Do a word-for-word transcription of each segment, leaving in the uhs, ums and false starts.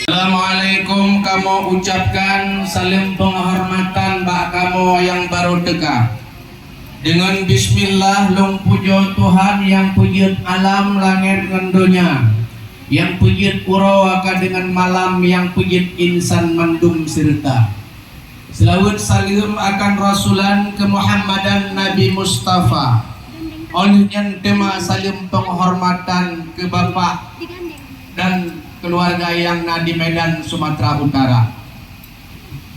Assalamualaikum, kamoe ucapkan saleuem peunghormatan bak kamoe nyang barô teuka. Deungon bismillah lôn pujoe Tuhan nyang peujeuet alam langét ngon donya, nyang peujeuet uroe ka deungon malam, nyang peujeuet insan mandum seureuta. Seulaweuet saleuem akan Rasulan keumuhammadan Nabi Mustafa. Óh lheueh nyan teuma saleuem peunghormatan keu bapak dan keuluwarga nyang na di Medan, Sumatera Utara.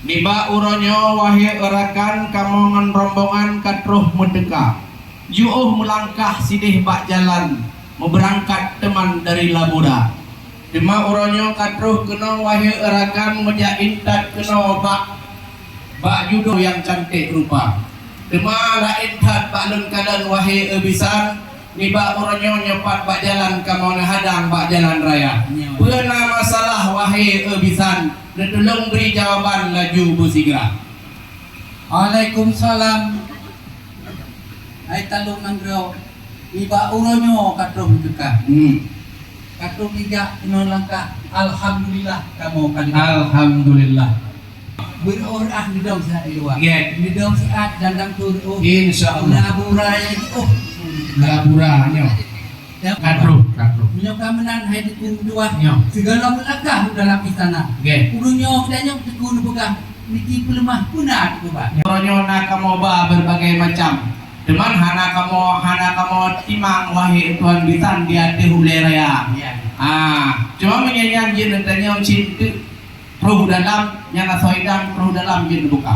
Nibak uroe nyoe, wahé rakan, kamoe ngon rombongan ka troh meuteuka. Jiôh meulangkah sideh bak jalan, meubeurangkat teuma dari Labura. Teuma uroe nyoe ka troh keunoe, wahé rakan, meujak intat keunoe bak, bak judo nyang canték rupa. Teuma laén that bak lôn kalon, wahé bisan, nibak uroe nyoe nyoe pat bak jalan kamoe neuhadang bak jalan raya. Nyoe. Peue na masalah, wahé bisan, neutulông bri jawaban laju beusigra. Waalaikumsalam. Hai talong nanggroe, nibak uroe nyoe ka troh teuka. Hmm. Ka troh jijak keunoe langkah. Alhamdulillah, kamoe ka lheueh. Alhamdulillah. Beureuoh ah neudong siat di luwa. Nggih. Neudong siat dan dangtu reuoh. Insya Allah. Labura ya, oh. Labura nyoe. Ya. Ka troh, ka troh. Meunyoe ka meunan hai Teungku meutuah. Nyoe. Sigala meulangkah dalam istana. Nggih. Ureueng nyoe geutanyoe Teungku neupeugah, niki peuleumah peue na Teungku ba. Uroe nyoe na kamoe ba berbagai macam. Teuma hana kamoe, hana kamoe timang, wahé tuan bisan, di ateueh ulée raya. Ya. Ah, cuma meunyoe nyan jeuet neutanyong cit teuk. Troh dalam, nyang asoe idang troh dalam jeuet neubuka.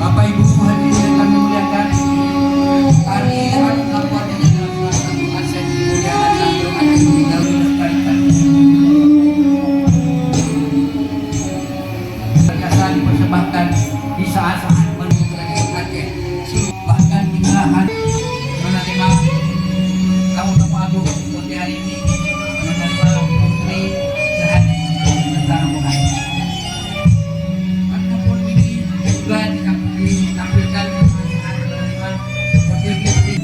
Bapak Ibu hadirin yang kami muliakan, hari Ahad Ramadan adalah salah satu aset kemuliaan yang berada di dalam lestarikan. Biasa dipersembahkan di saat-saat menuju Bahkan hingga hari menerima tamu-tamu agung seperti hari ini, menerima putri sehati tentang Tuhan. Maka pun ini juga ditampilkan seperti ini.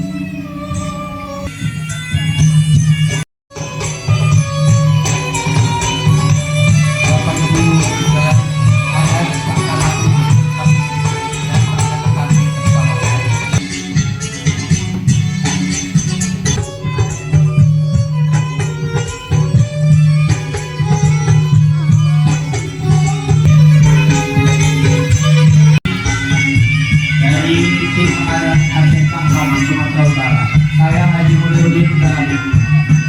Dari tim Adat Aceh Pangkalan, Sumatera Utara, saya Haji Muliuddin Karani.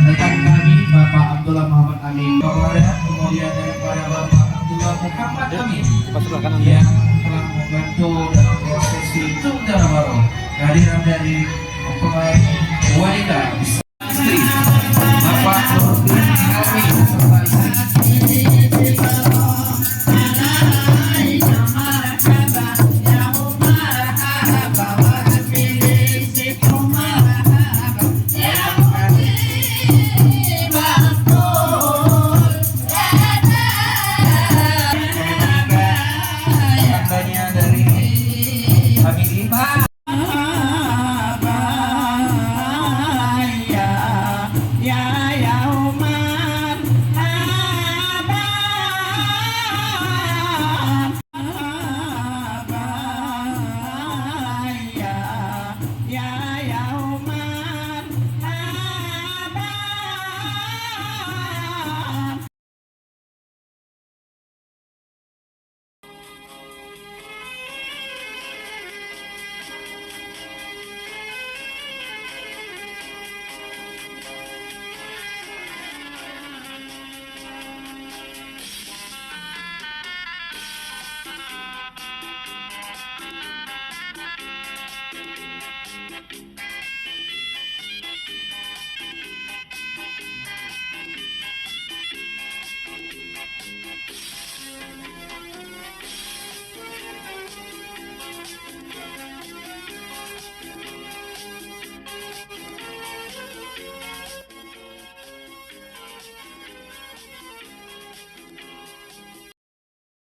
Rekan kami, Bapak Abdullah Muhammad Amin. Kepada, kemudian daripada Bapak Abdullah Muhammad Amin yang telah membantu dalam prosesi Tung Dara Baru, kehadiran dari mempelai wanita. Bapak Nurdin Alwi beserta istri.